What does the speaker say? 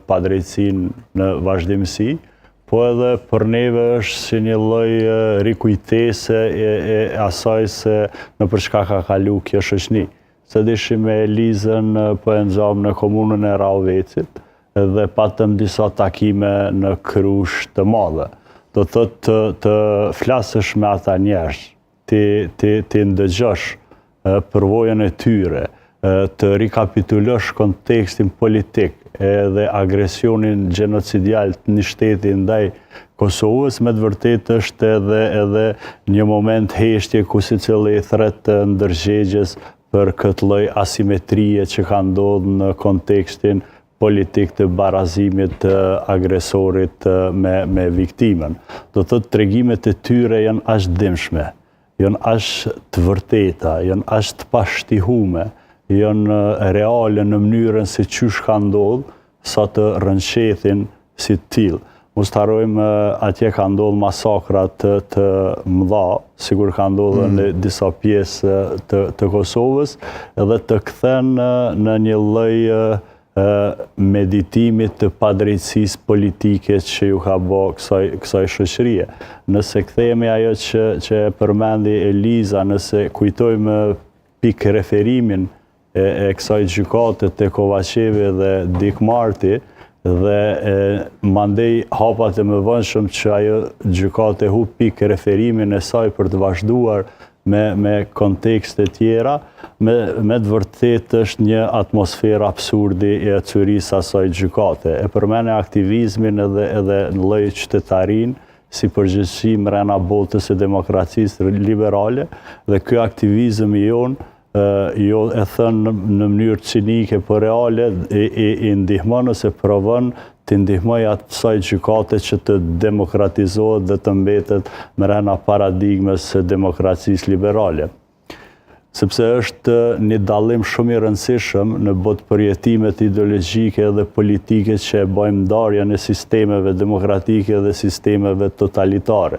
Padrejtësinë në vazhdimësi, po edhe për neve është si një lloj rikujtese e, e asaj se nëpër çka ka kalu kjo shoqni. Sot ishim me Elizën po e nxamë në komunën e Rahovecit dhe patëm disa takime në Krushë të Madhe. Do të thotë të, të flasësh me ata njerëz, t'i, t'i, t'i ndëgjosh përvojën e tyre, të rikapitulosh kontekstin politik edhe agresionin gjenocidial të një shteti ndaj Kosovës, me të vërtetë është edhe edhe një moment heshtje ku secili i thret ndërgjegjes për këtë lloj asimetrie që ka ndodhë në kontekstin politik të barazimit të agresorit me, me viktimën. Do të thotë tregimet e tyre janë aq dhimbshme, janë aq të vërteta, janë aq të pashtihume, janë reale në mënyrën se qysh ka ndodhë, sa të rrënqethin si të tillë. Mos të harrojmë atje ka ndodhë masakra të, të mëdha, sikur ka ndodhë mm. në disa pjesë të, të Kosovës, edhe të kthen në, në një lloj meditimit të padrejtësisë politike që ju ka bo kësaj, kësaj shoqërie. Nëse kthehemi ajo që, që e përmendi Eliza, nëse kujtojmë pikë referimin e, e kësaj gjykate te Kovaçevi dhe Dick Marty, dhe e, mandej hapat e mëvonshëm që ajo gjykatë e hup pikë referimin e saj për të vazhduar me, me kontekste tjera, me, me të vërtetë është një atmosferë absurdi e ecurisë asaj gjykate. E përmene aktivizmin edhe, edhe në lloj qytetarinë, si përgjegjësi mrena botës e demokracisë liberale, dhe ky aktivizëm i jonë jo e thënë në mënyrë cinike, por reale, i, i, i ndihmon ose provon t'i ndihmojë asaj gjykate që të demokratizohet dhe të mbetet mrena paradigmës së demokracisë liberale. Sepse është një dallim shumë i rëndësishëm në botëpërjetimet ideologjike dhe politike që e bëjmë ndarjen e sistemeve demokratike dhe sistemeve totalitare.